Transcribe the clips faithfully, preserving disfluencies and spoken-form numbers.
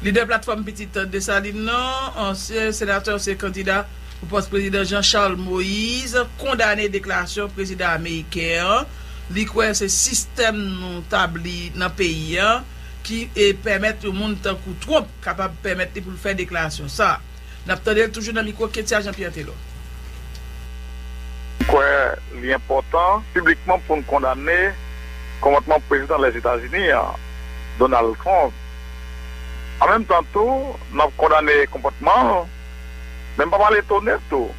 Lidè Platfòm Pitit Desalin nan, ansyen senatè, ansyen kandida pou pòs prezidan Jean Charles Moïse kondane deklarasyon prezidan ameriken an. Li kwè se sistèm nou tabli nan peyi an ki e, pèmèt yon moun tankou Trump kapab pèmèt li pou l fè deklarasyon sa a. N ap tande l toujou nan mikwo Ketia Jean Pierre Telor. M kwè li enpòtan piblikman pou n kondane konpòtman prezidan Lèzetazini an, Donald Trump. An menm tan tou, n ap kondane konpòtman l, men m pa pral etone tou.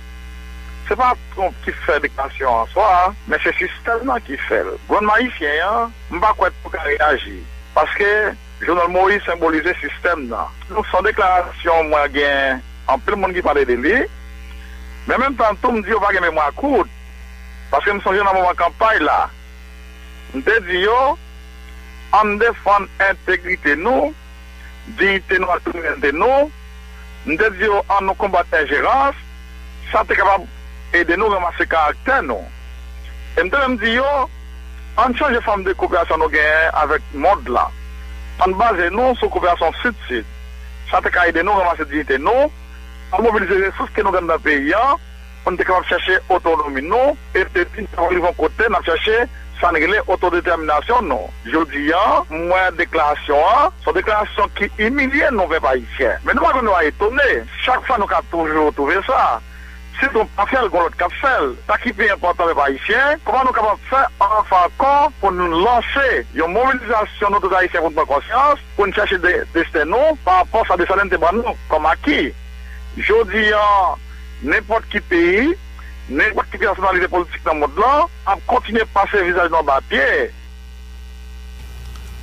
Se pa Trump ki fè deklarasyon an swa, men se sistèm nan ki fè l. Gouvènman ayisyen an, m pa kwè tou ka reyaji, paske Jovenel Moïse senbolize sistèm nan. Donk, se yon deklarasyon mwen gen anpil moun ki pale de li, men an menm tan tou, m di yo pa gen memwa kout, paske m sonje nan moman kanpay la, m te di yo, ann defann entegrite nou, diyite nou ak souverènte nou. M te di yo, ann nou konbat enjerans, sa te kapab ede nou ranmase karaktè nou. E m te menm di yo, ann chanje fòm de koperasyon nou genyen avèk mond lan. Ann baze nou sou koperasyon sid-sid. Sa te ka ede nou ranmase diyite nou, ann mobilize resous ke nou gen anndan peyi an, pou n te kapab chèche otonomi nou, e peyi sa va rive yon kote n ap chèche sa n rele otodetèminasyon nou. Jodi a, m wè deklarasyon an, se yon deklarasyon ki imilye nou, pèp ayisyen. Men nou pa konn nou a etone. Chak fwa nou ka toujou twouve sa. Si Trump pa fè l, gon lòt k ap fè l. Sa ki pi enpòtan, pèp ayisyen, kòman nou kapab fè ansanm ankò pou nou lanse yon mobilizasyon nou tout ayisyen pou n pran konsyans, pou n chèche de, desten nou pa rapò sa Desalin te ban nou kòm aki. Jodi a, nenpòt ki peyi, nenpòt ki nasyonalite politik nan mond lan ap kontinye pase vizaj nou anba pye.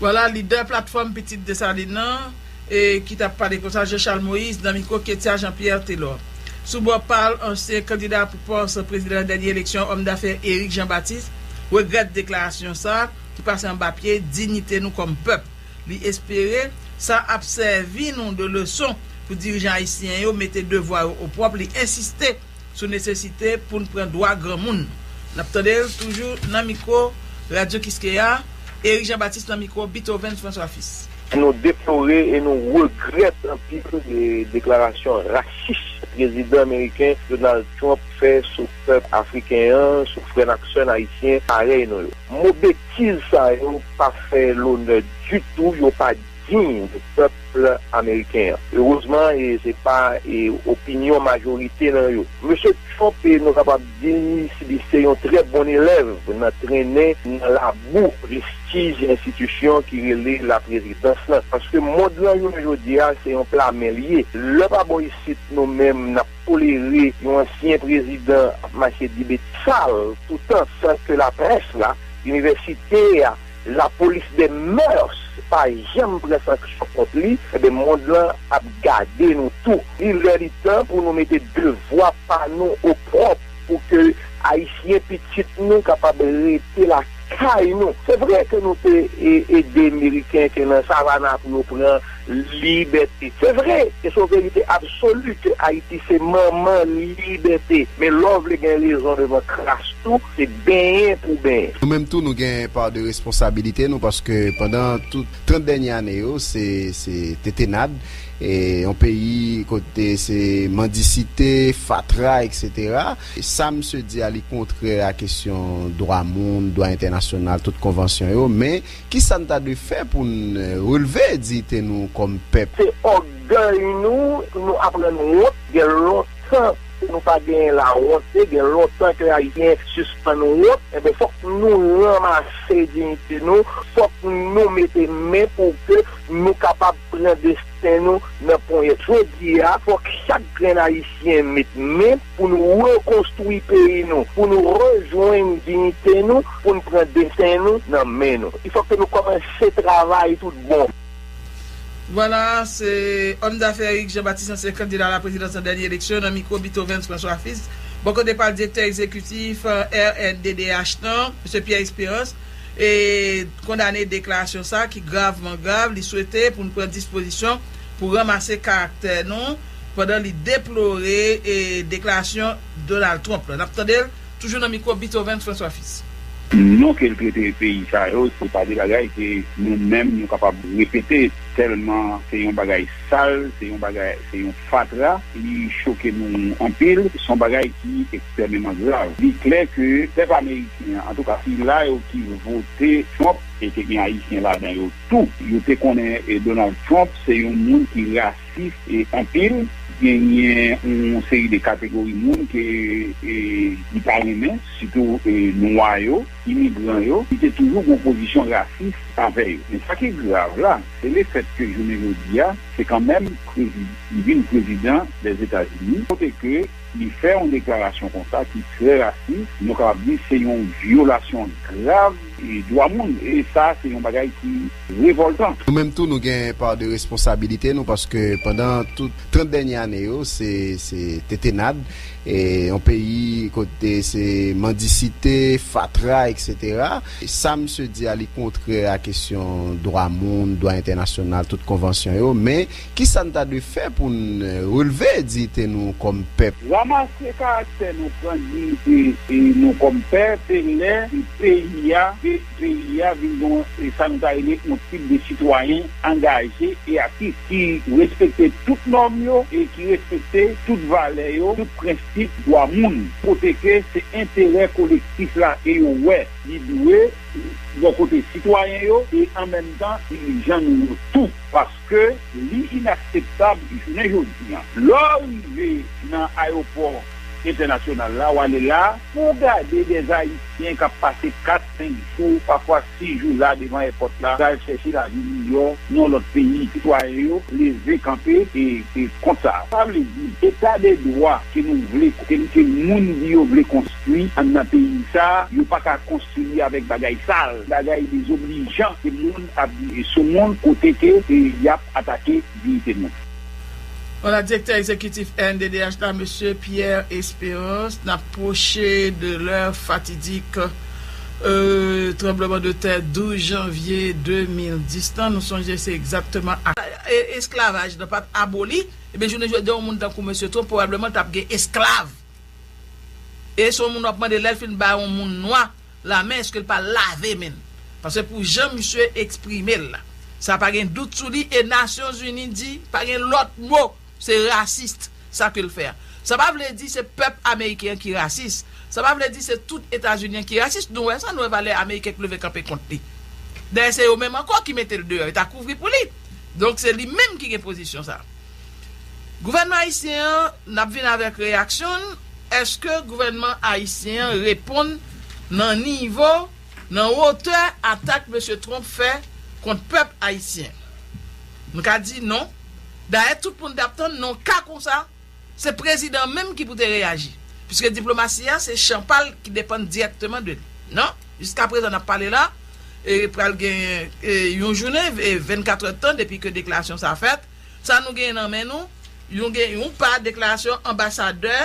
Vwala, lidè Platfòm Pitit Desalin nan, e, ki t ap pale konsa, Jean Charles Moïse, nan mikwo Ketia Jean Pierre Telor. Sou bò pa l, ansyen kandida pou pòs prezidan nan dènye eleksyon, òm dafè Eric Jean Baptiste, regrèt deklarasyon sa a, ki pase anba pye diyite nou kòm pèp. Li espere sa ap sèvi nou de leson pou dirijan ayisyen yo mete devwa yo opwòp. Li ensiste sou nesesite pou n pran dwa granmoun. N ap tande l toujou nan mikwo Radyo Kiskeya, Eric Jean Baptiste nan mikwo Beethoven François Fils. Nou deplore e nou regrèt anpil de deklarasyon rasis prezidan ameriken Donald Trump fè sou pèp afriken an, sou frè n ak sè n ayisyen parèy nou yo. Mo betiz sa yo pa fè lonè ditou, yo pa diy de pèp ameriken an. Erezman, e se pa e opinyon majorite nan yo. Mesye Trump, e nou kapab di, li se yon trè bon elèv nan trennen nan labou prestij enstitisyon ki rele laprezidans lan. Paske mond lan jounen jodi a, se yon pla men l ye. Lè pa bò isit, nou menm, n ap tolere yon ansyen prezidan ap mache di betiz sal toutan san ke laprès la, inivèsite a, lapolis dè mœurs pa janm pran sanksyon kont li, enben mond lan ap gade nou tou. Li lè li tan pou nou mete devwa pa nou opwòp pou ke ayisyen pitit nou kapab rete lakay nou. Se vre ke nou te e, ede meriken ke nan savana pou yo pran libète. Se vre, e se yon verite absoli ke Ayiti se manman libète. Men lè w vle gen rezon devan kras tou, se benyen pou benyen. Nou menm tou, nou gen pa de responsabilite nou, paske pandan tout trant dènye ane yo, se, se tetenad, e yon peyi kote se mandisite, fatra, eksetera. Sa misye di a, li kontrè a kesyon dwa moun, dwa entènasyonal, tout konvansyon yo, men kisa n ta dwe fè pou n relve diyite nou kòm pèp? Se ògèy nou, nou aprann wont, gen lontan ke nou pa genyen lawonte, gen lontan ke Ayisyen sispann wont, enben fòk nou ranmase diyite nou, fòk nou mete men pou ke nou kapab pran desten nou nan ponyèt. Jodi a, fòk chak grenn Ayisyen met men pou nou rekonstwi peyi nou, pou nou rejwenn diyite nou, pou n pran desten nou nan men nou. Fòk ke nou kòmanse travay tout bon. Vwala, se òm dafè Eric Jean Baptiste, ansyen kandida a la prezidans nan dènye eleksyon, nan mikwo Beethoven François Fils. Bò kote pa l, direktè egzekitif R N D D H lan, mesye Pierre Espérance, e kondane deklarasyon sa a ki gravman grav. Li swete pou n pran dispozisyon pou ranmase karaktè nou, pandan li deplore e deklarasyon Donald Trump la. N ap tande l toujou nan mikwo Beethoven François Fils. Non ke l trete peyi sa yo, se pa de bagay ke nou menm nou kapab repete. Tèlman se yon bagay sal, se yon bagay, se yon fatra, li choke nou anpil, se yon bagay ki ekstrèmeman grav. Li klè ke pèp ameriken an, antouka, sila yo ki vote Trump, e te gen Ayisyen ladan yo tou, yo te konnen, e, Donald Trump se yon moun ki rasis, e, anpil. Genyen yon seri de kategori moun ke, e, li pa renmen, sitou, e, nwa yo, imigran yo, li te toujou gen yon pozisyon rasis avè yo. Men sa ki grav la, se lefèt ke jounen jodi a, se kanmenm prezi-, li vin prezidan Lèzetazini, kote ke li fè yon deklarasyon konsa ki trè rasis, nou kapab di se yon vyolasyon grav, e, dwa moun. E sa, se yon bagay ki revòltan. Nou menm tou, nou gen pa de responsabilite nou, paske pandan tout trant dènye ane yo, se, se tetenad, e yon peyi kote se mandisite, fatra, et cetera. Sa misye di a, li kontrè a kesyon dwa moun, dwa entènasyonal, tout konvansyon yo, men kisa n ta dwe fè pou n relve diyite nou kòm pèp? Ranmase karaktè nou, pran diyite, e, nou kòm pèp, se lè peyi a, e, peyi a vin gen, e, sa nou ta rele yon tip de sitwayen angaje e aktif, ki respekte tout nòm yo e ki respekte tout valè yo, tout prensip dwa moun, kote ke se enterè kolektif la ke yo wè li dwe bò kote sitwayen yo e an menm tan dirijan nou yo tou. Paske li inakseptab jounen jodi a. Lè w rive nan ayewopò entènasyonal la, w ale la, pou w gade dè Ayisyen k ap pase kat, senk jou, pafwa sis jou la devan èpòt la, pral chèche lavi miyò nan lòt peyi. Sitwayen yo leve kanpe e, e kont sa. Sa vle di, eta de dwa ke nou vle, ke, ke moun di yo vle konstwi anndan peyi sa, yo pa ka konstwi li avèk bagay sal, bagay dezoblijan ke moun ap di sou moun, kote ke, e, y ap atake diyite moun. Vwala, direktè egzekitif R N D D H la, mesye Pierre Espérance, n ap pwoche de lè fatidik, euh, tranbleman de tè douz janvye de mil dis lan. Nou sonje se egzakteman a, e, esklavaj nan pa t aboli. Ebyen, jounen jodi a, yon moun tankou mesye Trump, pwobableman, l t ap gen esklav. E se yon moun w ap mande, lè l fin bay yon moun nwa lamen, èske l pa lave men l? Paske pou jan misye eksprime l la, sa pa gen dout sou li, e Nasyonzini di, pa gen lòt mo, se rasis, sa ke l fè a. Sa pa vle di se pèp ameriken an ki rasis. Sa pa vle di se tout Etazini an ki rasis. Nou wè sa, nou wè valè ameriken k leve kanpe kont li. Dayè, se yo menm ankò ki mete l deyò, yo ta kouvri pou li. Donk, se li menm ki gen pozisyon sa. Gouvènman ayisyen an, n ap vin avèk reyaksyon n. Èske gouvènman ayisyen an reponn nan nivo, nan wotè atak mesye Trump fè kont pèp ayisyen? Nou ka di non. Dayè, tout moun t ap tann nan yon ka konsa, se prezidan an menm ki pou te reyaji. Piske diplomasi a, se chan pa l ki depann dirèkteman de li. Non? Jiskaprezan, n ap pale la, e pral gen, e, yon jounen, e, vennkat èdtan depi ke deklarasyon sa a fèt. Sa nou genyen nan men nou, yon gen yon pa deklarasyon anbasadè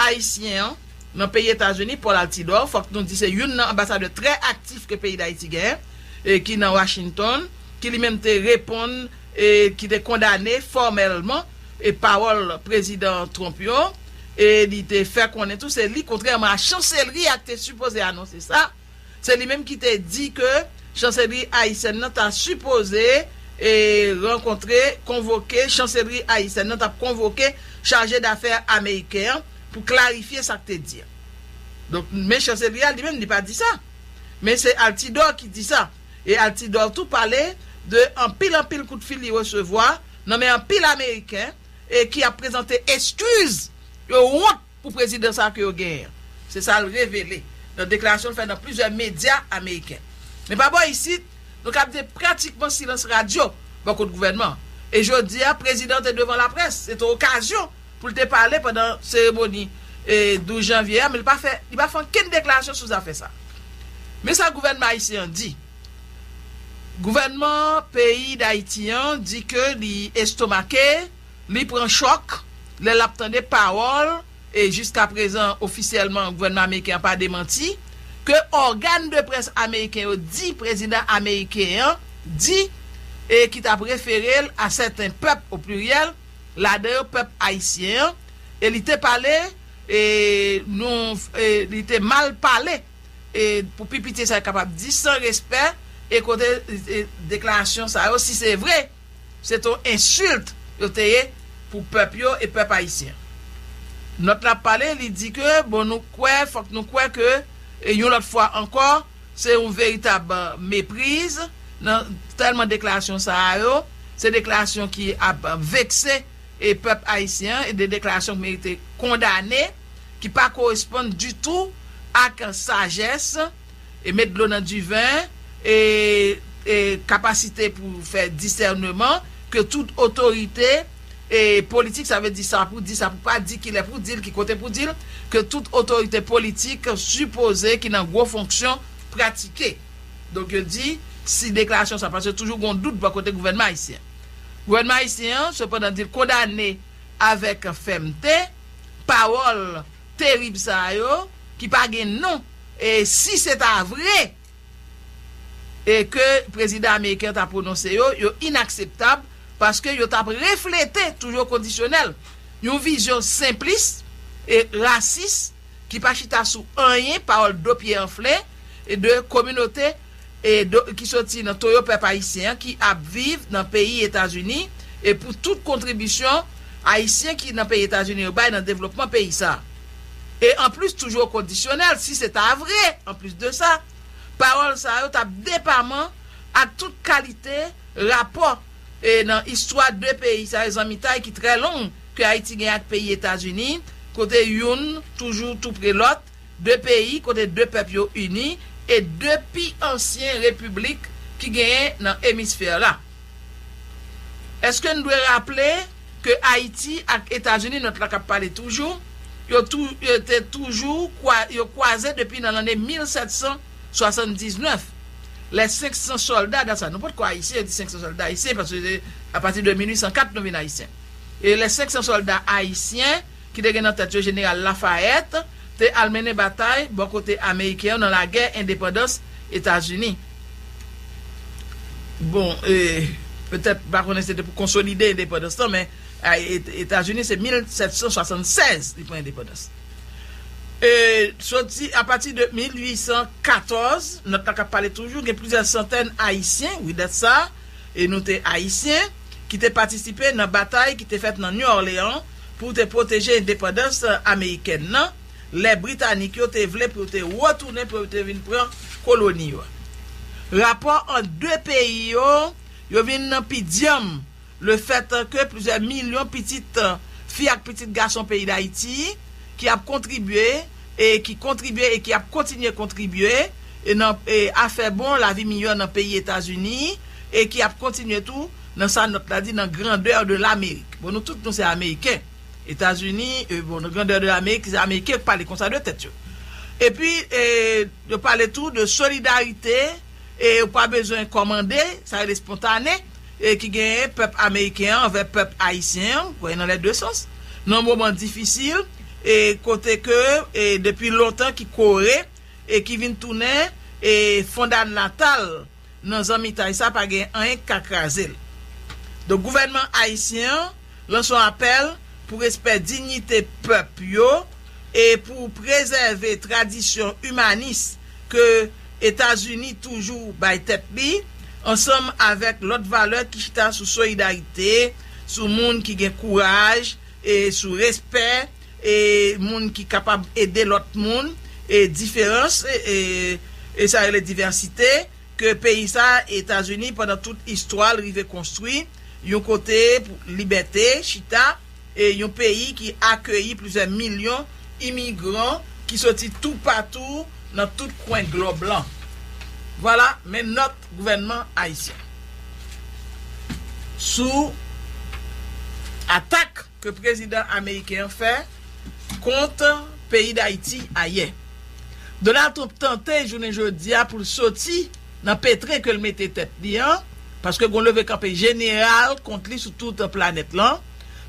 ayisyen an nan peyi Etazini, Paul Altidor. Fòk nou di se youn nan anbasadè trè aktif ke peyi Dayiti genyen, e ki nan Washington, ki li menm te reponn, e ki te kondane fòmèlman, e pawòl prezidan Trump yo, e li te fè konnen tou se li, kontrèman a chanselri a ki te sipoze anonse sa, se li menm ki te di ke chanselri ayisyèn nan ta sipoze, e, rankontre, konvoke, chanselri ayisyèn nan t ap konvoke chaje dafè ameriken an pou klarifye sa k te di a. Donk, men chanselri a li menm, li pa di sa. Men se Altidor ki di sa. E Altidor tou pale de anpil, anpil kout fil li resevwa nan men anpil ameriken, e ki ap prezante eskiz, yo wont pou prezidan sa ke yo genyen an. Se sa l revele nan deklarasyon l fè nan plizyè medya ameriken. Men pa bò isit, nou ka di pratikman silans radyo bò kot gouvènman an. E jodi a, prezidan an te devan laprès, se te okazyon pou l te pale pandan seremoni, e, douz janvye a, men li pa fè, li pa fè ankenn deklarasyon sou zafè sa. Men sa gouvènman ayisyen an di. Gouvènman peyi Dayiti an di ke li estomake, li pran chòk lè l ap tande pawòl, e jiskaprezan ofisyèlman gouvènman ameriken an pa demanti, ke ògàn de près ameriken yo di prezidan ameriken an di, e ki t ap refere l a sèten pèp, o pliryèl, ladan yo pèp ayisyen an, e li te pale, e nou, e li te mal pale, e pou pi piti sa yo kapab di, san respè, e kote, e deklarasyon sa yo, si se vre, se te yon ensilt yo te ye pou pèp yo e pèp ayisyen. Nòt la ap pale, li di ke, bon, nou kwè, fòk nou kwè ke, e yon lòt fwa ankò, se yon veritab, e, mepriz nan tèlman deklarasyon sa a yo, se deklarasyon ki ap vekse e pèp ayisyen an, e de deklarasyon ki merite kondane, ki pa koresponn ditou ak sajès, e met dlo nan diven, e, e kapasite pou fè disèneman ke tout otorite, e politik, sa vle di sa pou di, sa pou pa di, kilè pou di l, ki kote pou di l, ke tout otorite politik sipoze ki nan gwo fonksyon pratike. Donk, yo di, si deklarasyon sa, paske toujou gon dout bò kote gouvènman ayisyen. Gouvènman ayisyen an, sepandan, di l kondane avèk fèmte pawòl terib sa yo, ki pa gen non, e si se ta vre, e ke prezidan ameriken an ta pwononse yo, yo inakseptab, paske yo t ap reflete, toujou kondisyonèl, yon vizyon senplis e rasis ki pa chita sou anyen, pawòl do pye anfle, e de kominote, e do, ki soti nan toyo pèp ayisyen an ki ap viv nan peyi Etazini, e pou tout kontribisyon ayisyen ki nan peyi Etazini yo bay nan devlopman peyi sa a. E anplis, toujou kondisyonèl, si se ta vre, anplis de sa, pawòl sa yo t ap depaman ak tout kalite rapò, e nan istwa de peyi sa yo, zanmitay ki trè long ke Ayiti gen ak peyi Etazini, kote youn toujou tou pre lòt, de peyi kote de pèp yo ini, e de pi ansyen repiblik ki genyen nan emisfè la. Èske n dwe raple ke Ayiti ak Etazini, nòt la k ap pale toujou, yo tou, yo te toujou kwa, yo kwaze depi nan lane mil sèt san swasanndiznèf. Lè senk san sòlda, dat sa, nou potko ayisyen, yo di senk san sòlda ayisyen, paske se apati de mil uit san kat nou vin ayisyen. E lè senk san sòlda ayisyen, ki te gen nan tèt yo jeneral Lafayette, te al mennen batay bò kote ameriken yo nan lagè endepandans Etazini. Bon, e, petèt, m pa konnen se te pou konsolide endepandans lan, men, a, E-, Etazini se mil sèt san swasannsèz li pran endepandans. E, soti apati de mil uit san katòz, nòt la k ap pale toujou, gen plizyè santèn ayisyen, wi, dat sa, e nou te ayisyen, ki te patisipe nan batay ki te fèt nan New Orleans pou te pwoteje endepandans amerikèn nan, lè Britanik yo te vle pou yo te retounen, pou yo te vin pran koloni yo. Rapò ant de peyi yo, yo vin nan pi dyanm lefètke plizyè milyon pitit fi ak pitit gason peyi Dayiti ki ap kontribye, e ki kontribye e ki ap kontinye kontribye, e nan, e afè bon lavi miyò nan peyi Etazini, e ki ap kontinye tou nan sa nòt la di, nan grandeur de l'Amérique. Bon, nou tout nou se Ameriken. Etazini, e, bon, nan grandeur de l'Amérique, se Ameriken k pale konsa de tèt yo. Epi, e, yo pale tou de solidarite, e ou pa bezwen kòmande, sa rele spontane, e ki genyen pèp ameriken an anvè pèp ayisyen an, kwè nan lè de sans, nan moman difisil, e kote ke, e depi lontan ki kore, e ki vin tounen, e fondanatal nan zanmitay sa, pa gen anyen k ka kraze l. Donk, gouvènman ayisyen an lanse yon apèl pou respè diyite pèp yo e pou prezève tradisyon imanis ke Etazini toujou bay tèt li, ansanm avèk lòt valè ki chita sou solidarite, sou moun ki gen kouraj, e sou respè, e moun ki kapab ede lòt moun, e diferans, e, e, e sa rele divèsite, ke peyi sa, Etazini, pandan tout istwa l, rive konstwi yon kote pou libète, chita, e yon peyi ki akeyi plizyè milyon imigran ki soti toupatou nan tout kwen glòb lan. Vwala, men nòt gouvènman ayisyen sou atak ke prezidan ameriken an fè kont peyi Dayiti ayè. Donald Trump tante jounen jodi a pou l soti nan petren ke l mete tèt li an, paske gon leve kanpe jeneral kont li sou tout planèt lan,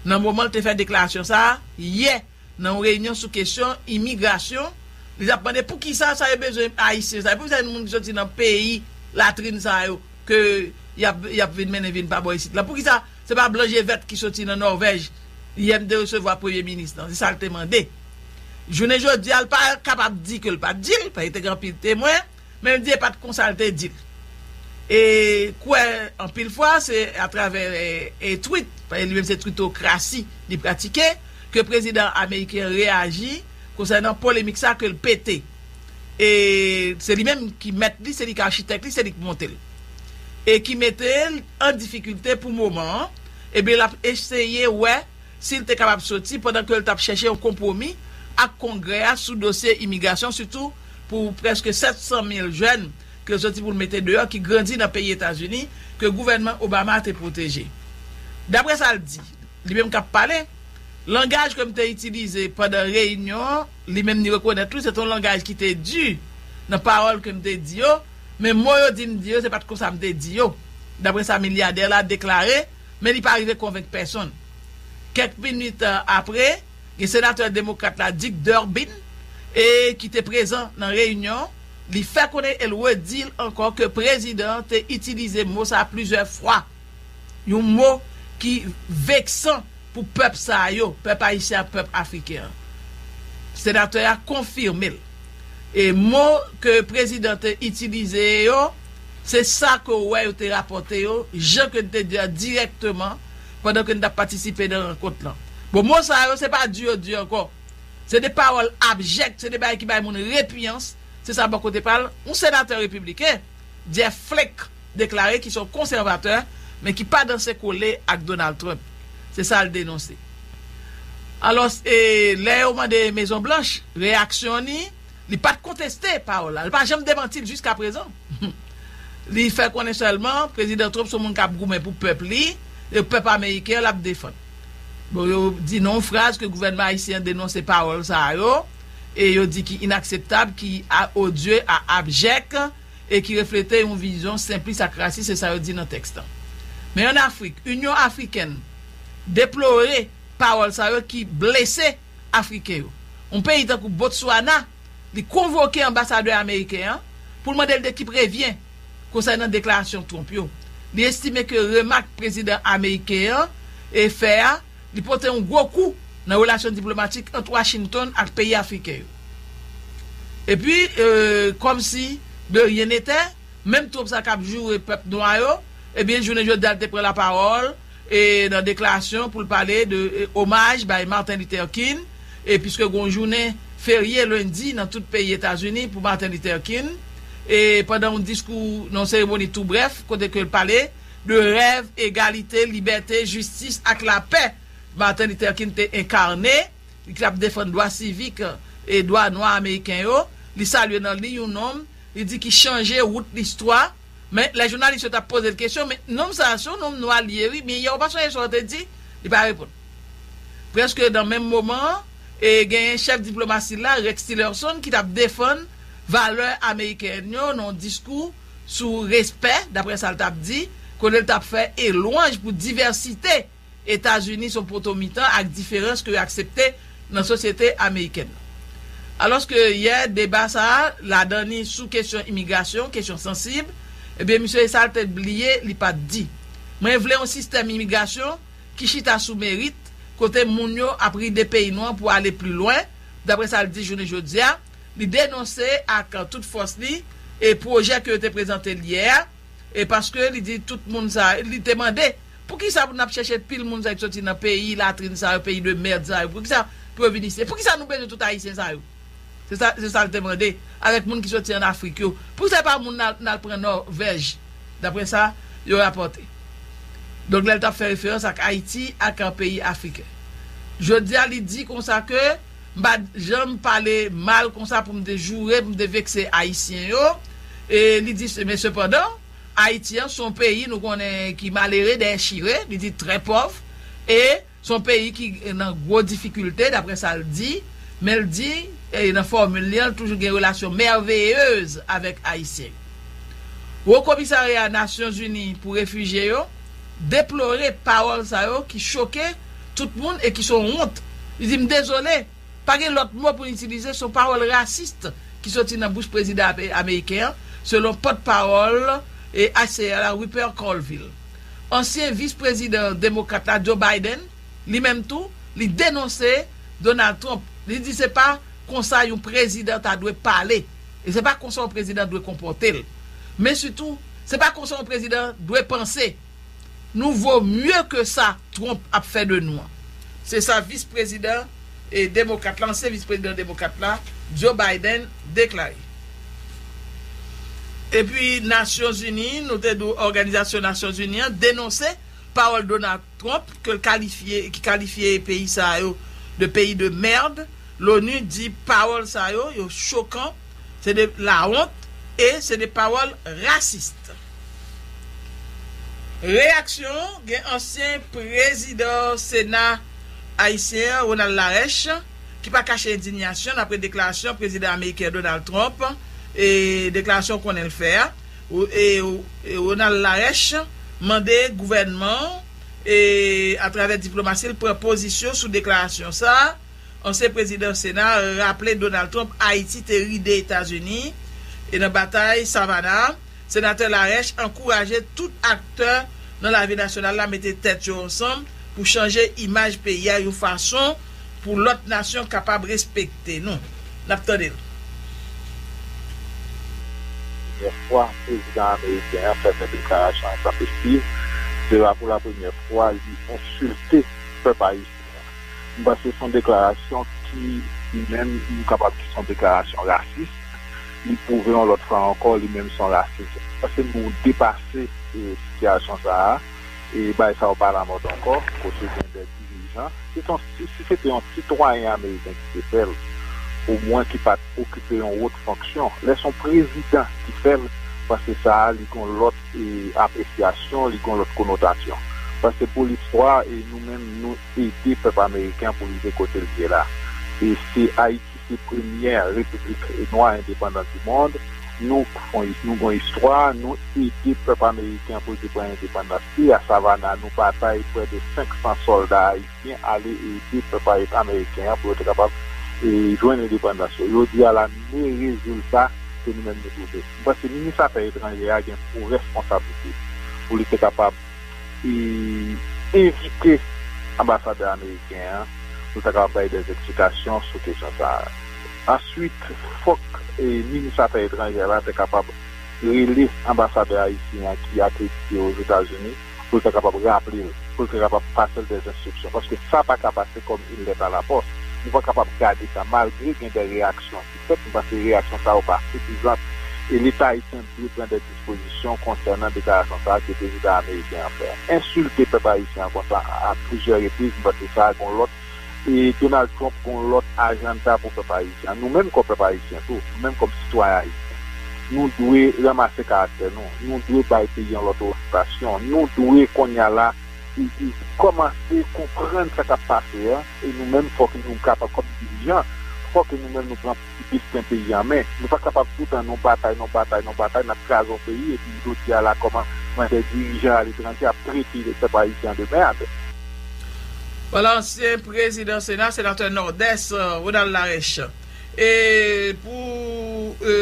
nan moman l te fè deklarasyon sa a yè, nan yon reyinyon sou kesyon imigrasyon, li t ap mande poukisa sa yo bezwen Ayisyen sa yo, poukisa moun ki soti nan peyi latrin sa yo ke y ap, y ap vin mennen vin pa bò isit la? Poukisa se pa blan je vèt ki soti nan Nòvèj yè m te resevwa premye minis lan? Se sa l te mande. Jounen jodi a, l pa kapab di ke l pa t di l, paske te gen anpil temwen, men l di e pa t konsa l te di l. E kwè anpil fwa se atravè e, e tweet, li menm se tweetokrasi li pratike, ke prezidan ameriken an reyaji konsènan polemik sa ke l pete. E se li menm ki mèt li, se li ki achitèk li, se li ki monte l. E ki mete l an difikilte pou moman an, ebyen l ap eseye wè si l te kapab soti pandan ke l t ap chèche yon konpwomi ak Kongrè a sou dosye imigrasyon, sitou pou prèske sèt san mil jèn ke l soti pou l mete deyò, ki grandi nan peyi Etazini, ke gouvènman Obama te pwoteje. Daprè sa l di, li menm k ap pale, langaj ke m te itilize pandan reyinyon an, li menm li rekonèt tou, se te yon langaj ki te di nan pawòl ke m te di yo, men mo yo di m di yo, se pa t konsa m te di yo, daprè sa milyadè la deklare, men li pa rive konvenk pèsonn. Kèk minit apre, gen senatè demokrat la, Dick Durbin, e ki te prezan nan reyinyon, li fè konnen e l redi l ankò ke prezidan an te itilize mo sa a plizyè fwa. Yon mo ki veksan pou pèp sa yo, pèp ayisyen ak pèp afriken an. Senatè a konfime l. E mo ke prezidan te itilize yo, se sa ke w wè yo te rapòte yo, jan ke n te di a dirèkteman pandan ke n t ap patisipe nan rankont lan. Bon, mo sa yo, se pa di yo di ankò. Se de pawòl abjèk, se de bagay ki bay moun repiyans. Se sa bò kote pa l, yon senatè repibliken, Jeff Flake, deklare ki se yon konsèvatè, men ki pa danse kole ak Donald Trump. Se sa l denonse. Alò, e, lè yo mande Mezon Blanch reyaksyon ni, li pa t konteste pawòl la. Li pa janm demanti l jiskaprezan. Li fè konnen sèlman prezidan Trump se yon moun k ap goumen pou pèp li, e pèp ameriken an l ap defann. Bon, yo di nan yon fraz ke gouvènman ayisyen an denonse pawòl sa yo, e yo di ki inakseptab, ki a, odye a abjèk, e ki reflete yon vizyon senplis ak rasis, se sa yo di nan tèks lan. Men ann Afrik, Inyon Afrikèn deplore pawòl sa yo ki blese Afriken yo. Yon peyi tankou Botswana, li konvoke anbasadè ameriken an pou l mande l de ki prevyen konsènan deklarasyon Trump yo. Li estime ke remak prezidan ameriken an e fè a, li pote yon gwo kou nan relasyon diplomatik ant Washington ak peyi afriken yo. Epi, e, kòmsi de rien n'était, menm Trump sa k ap joure pèp nwa yo, ebyen, jounen jodi a, l te pran lapawòl, e, nan deklarasyon pou l pale de, e, omaj bay Martin Luther King, e, piske gen yon jounen ferye lendi nan tout peyi Etazini pou Martin Luther King, e, pandan yon diskou nan yon seremoni tou brèf, kote ke l pale de rèv, egalite, libète, jistis ak lapè Martin Luther King te enkane, li t ap defann dwa sivik e dwa nwa ameriken yo, li salye nan li yon nonm, li di ki chanje wout listwa, men lè jounalis yo t ap poze l kesyon, men nonm sa a se yon nonm nwa li ye wi, men yè w pa sonje sa w te di? Li pa reponn. Prèske nan menm moman an, e genyen chèf diplomasi la, Rex Tillerson, ki t ap defann valè amerikèn yo nan yon diskou sou respè, daprè sa l t ap di, kote l t ap fè elwanj pou divèsite Etazini se yon poto mitan ak diferans ke yo aksepte nan sosyete amerikèn nan. Alòske yè, deba sa a, ladan ni sou kesyon imigrasyon, kesyon sansib, ebyen, misye Esal te bliye, li pa t di. Mwen vle yon sistèm imigrasyon ki chita sou merit, kote moun yo ap ride peyi nou an pou ale pli lwen, daprè sa l di jounen jodi a, li denonse ak tout fòs li e pwojè ke yo te prezante l yè a, e paske li di tout moun sa, li te mande, poukisa pou n ap chèche pil moun sa yo ki soti nan peyi latrin sa yo, peyi de mèd sa yo, poukisa pou yo vin isit? Poukisa nou bezwen tout ayisyen sa yo? Se sa, se sa l te mande, avèk moun ki soti ann Afrik yo. Poukisa pa moun n al, n al pran Nòvèj, daprè sa yo rapòte? Donk, lè l t ap fè referans ak Ayiti ak peyi afriken. Jodi a, li di konsa ke m pa t janm pale mal konsa pou m te joure, pou m te vekse ayisyen yo. E li di, men sepandan, Ayiti an se yon peyi nou konnen ki malere, dèyè chire, li di trè pòv, e se yon peyi ki nan gwo difikilte, daprè sa l di, men l di, e nan fòmil li an, l toujou gen relasyon mèveyez avèk ayisyen yo. Wo Komisarya Nasyonzini pou Refijye yo deplore pawòl sa yo ki choke tout moun e ki se yon wont. Li di, m dezole, pa gen lòt mo pou n itilize, se yon pawòl rasis ki soti nan bouch prezidan ame-, ameriken an, selon pòtpawòl e H C R la, Rupert Colville. Ansyen vis prezidan demokrat la, Joe Biden, li menm tou, li denonse Donald Trump. Li di se pa konsa yon prezidan ta dwe pale. E se pa konsa yon prezidan dwe konpòte l. Men sitou, Se pa konsa yon prezidan dwe panse. Nou vo mye ke sa Trump ap fè de nou an. Se sa vis prezidan e demokrat la, ansyen vis prezidan demokrat la, Joe Biden, deklare. Epi Nasyonzini, nou te di w Òganizasyon Nasyonzini an denonse pawòl Donald Trump, ke l kalifye, ki kalifye peyi sa yo de peyi de merde. Loni di pawòl sa yo, yo chokan, se de lawont e se de pawòl rasis. Reyaksyon gen ansyen prezidan Sena ayisyen an, Ronald Larèche, ki pa kache endiyasyon l apre deklarasyon prezidan ameriken Donald Trump, e deklarasyon w konnen l fè a. E, e Ronald Larèche mande gouvènman an, e atravè diplomasi l, pran pozisyon sou deklarasyon sa a. Ansyen prezidan Sena a raple Donald Trump Ayiti te ride Etazini, e nan batay Savannah, Senatè Larèche ankouraje tout aktè nan lavi nasyonal la mete tèt yo ansanm pou chanje imaj peyi a yon fason pou lòt nasyon kapab respekte nou. N ap tande l. Premyè fwa prezidan ameriken an fè sèt deklarasyon entanpestiv, se pa pou la premyè fwa li ensilte pèp ayisyen an. M panse se yon deklarasyon ki, li menm, nou kapab di se yon deklarasyon rasis. Li pwouve yon lòt fwa ankò, li menm se yon rasis. M panse nou depase e, sitiyasyon sa a. E bagay sa yo pa lamòd ankò, kote gen de dirijan. Si se yon, si, si se te yon sitwayen ameriken ki te fè l, omwen ki pa t okipe yon wot fonksyon, lè se yon prezidan ki fè l, m panse sa a, li gen yon lòt e, apresyasyon, li gen yon lòt konotasyon. Paske pou listwa, e nou menm, nou ede pèp ameriken an pou rive kote l ye la. E se Ayiti se premyè repiblik nwa endepandan di mond. Nou fon, nou gen yon istwa, nou ede pèp ameriken an pou li te pran endepandans li. A Savannah, nou batay prè de senk san sòlda ayisyen ale ede pèp ameriken an pou yo te kapab e, jwenn endepandans yo. Jodi a la, men rezilta ke nou menm nou twouve. M panse minis afè etranjè a gen pou responsablite pou li te kapab e, envite anbasadè ameriken an pou l ta kapab bay de eksplikasyon sou kesyon sa a. Answit, fòk e, minis afè etranjè la te kapab rele anbasadè ayisyen an ki akredite Ozetazini pou l ta kapab raple l, pou l ta kapab pase l de enstriksyon. Paske sa pa ka pase kòm une lettre à la poste. Nou pa kapab gade sa, malgre gen de reyaksyon ki fèt, m panse reyaksyon sa yo pa sifizan. E Leta ayisyen dwe pran de dispozisyon konsènan deklarasyon sa a ke prezidan ameriken an fè. Ensilte pèp ayisyen an konsa a plizyè repriz, m panse sa a gen yon lòt e Donald Trump gen yon lòt ajanda pou pèp ayisyen an. Nou menm kòm pèp ayisyen tou, nou menm kòm sitwayen ayisyen, nou dwe ranmase karaktè nou, nou dwe bay peyi an lòt oryantasyon, nou dwe kounye a la e, e kòmanse konprann sa k ap pase a, e nou menm fòk nou kapab kòm dirijan, fòk nou menm nou pran desten peyi an men. Nou pa kapab toutan nan batay, nan batay, nan batay, n ap kraze yon peyi, epi jodi a la kòman mwen de dirijan aletranje ap trete pèp ayisyen an de mèd. Vwala ansyen prezidan Sena, senatè Nòdès, Ronald Larèche. E pou e,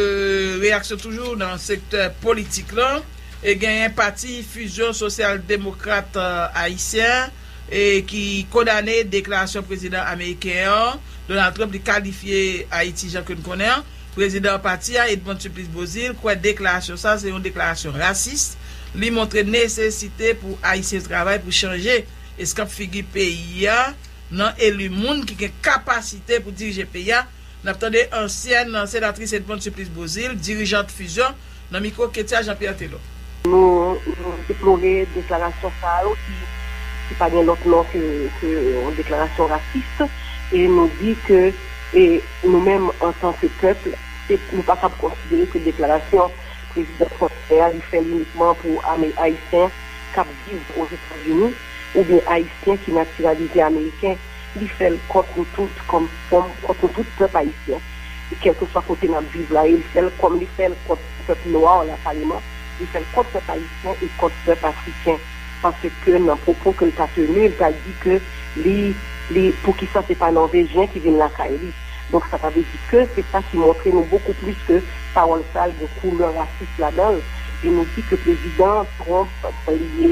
reyaksyon toujou nan sektè politik lan, e genyen Pati Fizyon Sosyal Demokrat Ayisyen e ki kondane deklarasyon prezidan ameriken an, Donald Trump, li kalifye Ayiti jan ke n konnen an. Prezidan pati a, Edmonde Supplice Beauzile, kwè deklarasyon sa se yon deklarasyon rasis. Li montre nesesite pou Ayisyen travay pou chanje eskanp figi peyi a nan eli moun ki gen kapasite pou dirije peyi a. N ap tande ansyèn senatris Edmonde Supplice Beauzile, dirijant Fizyon, nan mikwo Ketia Jean Pierre Telor. Nou, nou deplore deklarasyon sa yo ki, ki pa gen lòt non ke, ke yon deklarasyon rasis, e nou di ke e nou menm antanke pèp, se, nou pa kab konsidere ke deklarasyon prezidan fransè a li fè l inikman pou ame ayisyen k ap viv Ozetazini oubyen ayisyen ki natiralize ameriken. Li fè l kont nou tout kòm, kòm, kont nou tout pèp ayisyen, e kèlkeswa kote n ap viv la, e li fè l kòm li fè l kont pèp nwa la kareman, li fè l kont pèp ayisyen e kont pèp afriken. Paske nan pwopo ke l ta teni, l ta di ke li, li, poukisa se pa Nòvejyen ki vin lakay li. Donk sa ta vle di ke se sa ki montre nou bokou plis ke pawòl sa l gen koulè rasis ladan l. E nou di ke prezidan Trump li,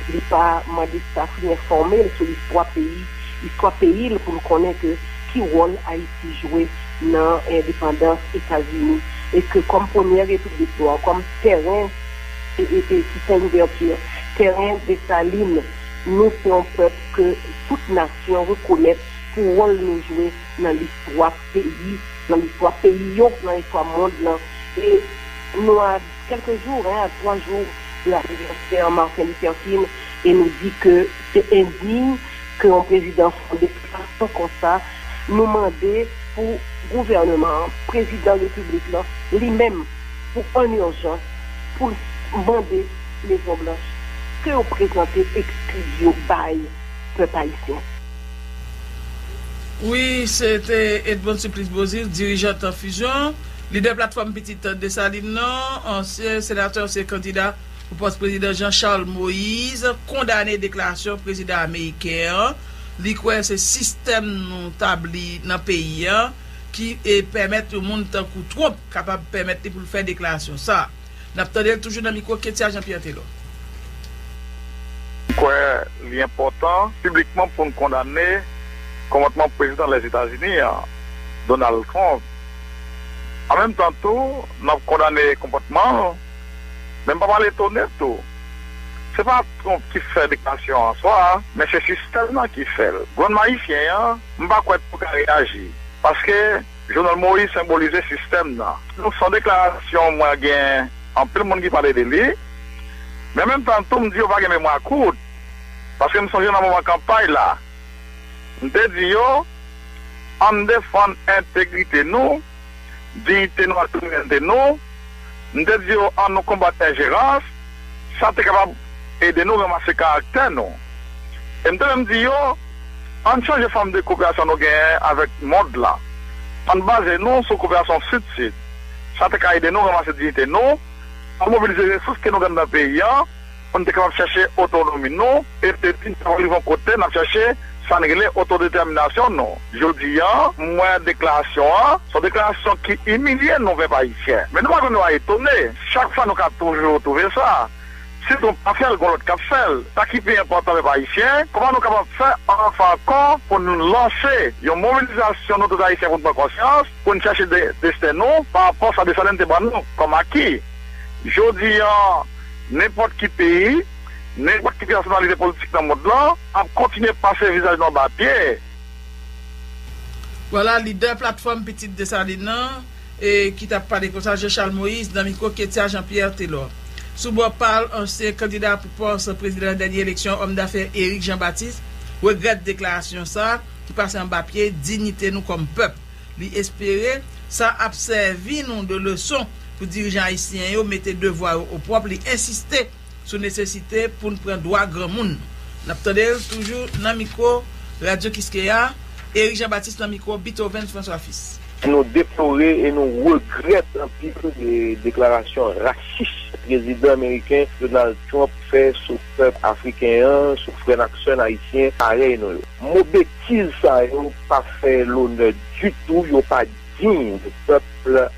li pa mande staf li enfòme l sou listwa peyi, istwa peyi l pou l konnen ke ki wòl Ayiti jwe nan endepandans Etazini. E ke kòm premyè repiblik nwa, kòm tèren e, e, e, ki fè ouvèti. Tèren Desalin, nou se yon pèp ke tout nasyon rekonèt pou wòl nou jwe nan listwa peyi, nan listwa peyi yo, nan listwa mond lan. E nou a kèlke jou, en, a twa jou de lanivèsè Martin Luther King, e nou di ke se endiy ke yon prezidan fè yon deklarasyon konsa. Nou mande pou gouvènman an, prezidan repiblik lan, li menm, pou an ijans, pou l mande Mezon Blanch ke yo prezante eskiz yo bay pèp ayisyen. Wi, se te Edmonde Supplice Beauzile, dirijan Tan Fusion, lidè platfòm Pitit Desalin nan, ansyen senatè, ansyen kandida pou pòs prezidan Jean Charles Moïse, kondane deklarasyon prezidan ameriken an. Li kwè se sistèm nou tabli nan peyi an ki, e, pèmèt yon moun tankou Trump kapab pèmèt li pou l fè deklarasyon sa a. N ap tande l toujou nan mikwo Ketia Jean Pierre Telor. M kwè li enpòtan piblikman pou n kondane konpòtman prezidan Lèzetazini an, Donald Trump. An menm tan tou, n ap kondane konpòtman l, men m pa pral etone tou. Se pa Trump ki fè deklarasyon an swa, men se sistèm nan ki fè l. Gouvènman ayisyen an, m pa kwè tou ka reyaji. Paske Jovenel Moïse senbolize sistèm nan. Nou, se yon deklarasyon mwen gen anpil moun ki pale de li. Men an menm tan tou, m di yo pa gen memwa kout. Paske m sonje nan moman kanpay la, m te di yo, ann defann entegrite nou, diyite nou ak souverènte nou. M te di yo, ann nou konbat enjerans, sa te kapab ede nou ranmase karaktè nou. E m te menm di yo, ann chanje fòm de koperasyon nou genyen avèk mond lan. Ann baze nou sou koperasyon sid-sid. Sa te ka ede nou ranmase diyite nou, ann mobilize resous ke nou genyen nan peyi an, pou n te kapab chèche otonomi nou, e te di n t ap rive yon kote n ap chèche sa n rele otodetèminasyon nou. Jodi a, m wè deklarasyon an, se yon deklarasyon ki imilye nou, pèp ayisyen. Men nou pa gen dwa etone. Chak fwa nou ka toujou twouve sa. Si nou pa fè l, gen lòt k ap fè l. Sa ki pi enpòtan, pèp ayisyen, kòman nou kapab fè ansanm ankò pou n lanse yon mobilizasyon nou tout ayisyen pou n pran konsyans, pou n chèche de, desten nou pa rapò sa Desalin te ban nou kòm aki. Jodi a, nenpòt ki peyi, nenpòt ki nasyonalite politik nan mond lan ap kontinye pase vizaj nou anba pye. Vwala, lidè platfòm Pitit Desalin nan, e, ki t ap pale konsa, Jean Charles Moïse, nan mikwo Ketia Jean Pierre Telor. Sou bò pa l, ansyen kandida pou pòs prezidan nan dènye eleksyon, òm dafè Eric Jean Baptiste, regrèt deklarasyon sa a, ki pase anba pye diyite nou kòm pèp. Li espere sa ap sèvi nou de leson pou dirijan ayisyen yo mete devwa yo opwòp. Li ensiste sou nesesite pou n pran dwa granmoun. N ap tande l toujou nan mikwo Radyo Kiskeya, Eric Jean Baptiste nan mikwo Beethoven François Fils. Nou deplore e nou regrèt anpil de deklarasyon rasis prezidan ameriken Donald Trump fè sou pèp afriken an, sou frè n ak sè n ayisyen parèy nou yo. Mo betiz sa yo pa fè lonè ditou, yo pa diy de pèp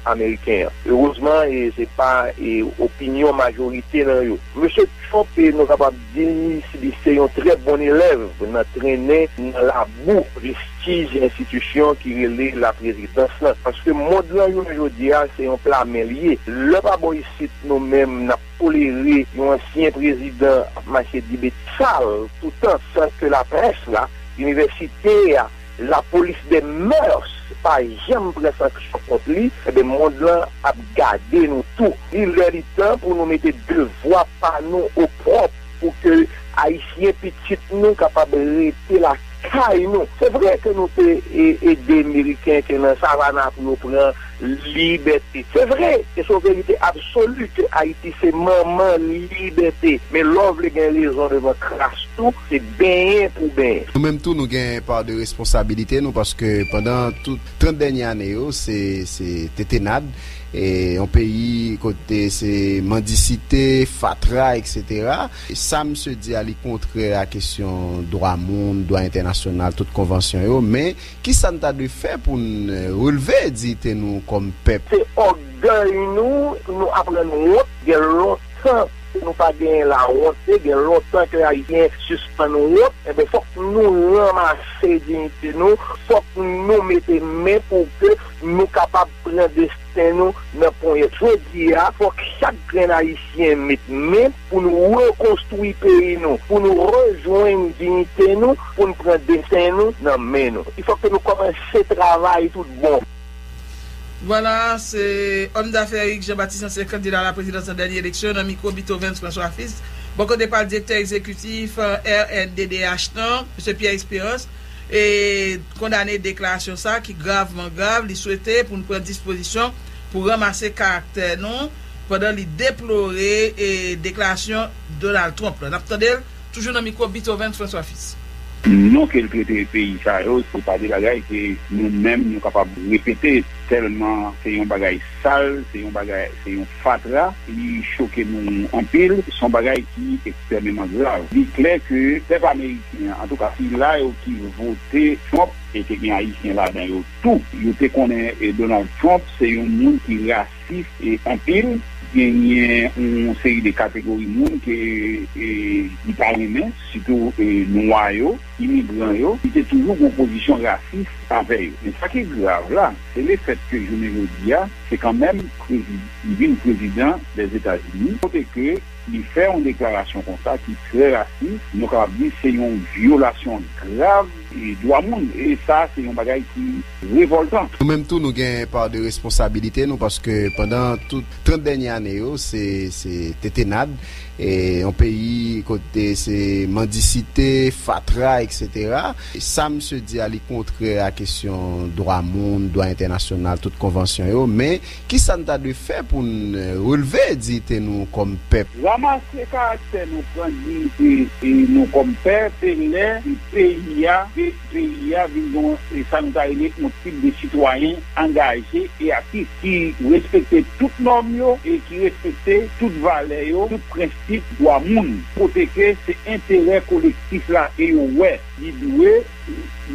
ameriken an. Erezman, e se pa, e, opinyon majorite nan yo. Mesye Trump, e, nou kapab di, li se yon trè bon elèv nan trennen nan labou prestij enstitisyon ki rele laprezidans lan. Paske mond lan jounen jodi a, se yon pla men l ye. Lè pa bò isit, nou menm, n ap tolere yon ansyen prezidan ap mache di betiz sal toutan san ke laprès la, inivèsite a, lapolis dè mœurs pa janm pran sanksyon kont li, enben, mond lan ap gade nou tou. Li lè, li tan pou nou mete devwa pa nou opwòp pou ke Ayisyen pitit nou kapab rete lakay nou. Se vre ke nou te, e, ede Meriken ke nan Savannah pou yo pran libète. Se vre, e se yon verite absoli ke Ayiti se manman libète. Men lè w vle gen rezon devan kras tou, se benyen pou benyen. Nou menm tou, nou gen pa de responsabilite nou, paske pandan tout trant dènye ane yo, se, se tetenad, e yon peyi kote se mandisite, fatra, etsetera. E sa misye di a, li kontrè a kesyon dwa moun, dwa entènasyonal, tout konvansyon yo, men kisa n ta dwe fè pou n, e, relve diyite nou kòm pèp? Se ògèy nou, nou aprann wont, gen lontan nou pa genyen lawonte, gen lontan ke Ayisyen sispann wont, enben, fòk nou ranmase diyite nou, fòk nou mete men pou ke nou kapab pran desten Ayisyen nou nan ponyèt. Jodi a, fòk chak grenn Ayisyen met men pou nou rekonstwi peyi nou, pou nou rejwenn diyite nou, pou n pran desten nou nan men nou. Fòk ke nou kòmanse travay tout bon. Vwala, se òm dafè Eric Jean Baptiste, ansyen kandida a la prezidans nan dènye eleksyon, nan mikwo Beethoven François Fils. Bò kote pa l, direktè egzekitif R N D D H lan, M. Pierre Espérance, e kondane deklarasyon sa a ki gravman grav. Li swete pou n pran dispozisyon pou ranmase karaktè nou, pandan li deplore e deklarasyon Donald Trump la. N ap tande l toujou nan mikwo Beethoven François Fils. Non ke l trete peyi sa yo, se pa de bagay ke nou menm nou kapab repete, tèlman se yon bagay sal, se yon bagay, se yon fatra, li choke nou anpil, se yon bagay ki ekstrèmeman grav. Li klè ke pèp ameriken an, antouka sila yo ki vote Trump, e te gen Ayisyen ladan yo tou, yo te konnen Donald Trump se yon moun ki rasis anpil. Genyen yon seri de kategori moun ke li pa renmen, sitou nwa yo, imigran yo. Li te toujou gen yon pozisyon rasis avè yo. Men sa ki grav la, se lefèt ke jounen jodi a, se kanmenm li vin prezidan Lèzetazini, kote ke li fè yon deklarasyon konsa ki trè rasis, nou kapab di se yon vyolasyon grav dwa moun, e sa se yon bagay ki revòltan. Nou menm tou nou gen pa de responsabilite nou, paske pandan tout trant dènye ane yo, se se tetenad, e yon peyi kote se mandisite, fatra, eksetera. Sa misye di a, li kontrè a kesyon dwa moun, dwa entènasyonal, tout konvansyon yo, men kisa n ta dwe fè pou n relve diyite nou kòm pèp? Ranmase karaktè nou, pran diyite nou kòm pèp, se lè peyi a, peyi a vin gen sa nou ta rele yon tip de sitwayen angaje e aktif, ki respekte tout nòm yo e ki respekte tout valè yo, tout prensip dwa moun, kote ke se enterè kolektif la ke yo wè li dwe,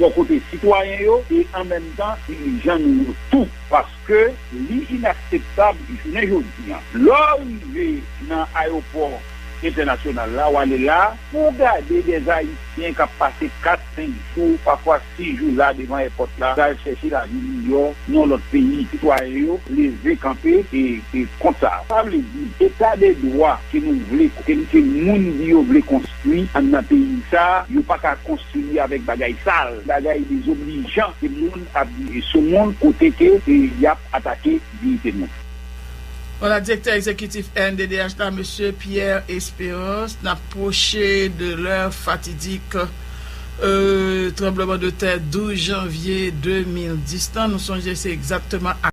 bò kote sitwayen yo e an menm tan dirijan nou yo tou, paske li inakseptab jounen jodi a. Lè w rive nan ayewopò entènasyonal la, w ale la, pou w gade dèzayisyen k ap pase kat, senk jou, pafwa sis jou la devan èpòt la, pral chèche lavi miyò nan yon lòt peyi. Sitwayen yo leve kanpe e, e kont sa. Sa vle di, eta de dwa ke nou vle, ke, ke moun di yo vle konstwi anndan peyi sa, yo pa ka konstwi li avèk bagay sal, bagay dezoblijan ke moun ap di sou moun, kote ke, e, y ap atake diyite moun. Vwala, direktè egzekitif R N D D H la, Mesye Pierre Espérance. N ap pwoche de lè fatidik, euh, tranbleman de tè douz janvye de mil dis lan. Nou sonje se egzakteman a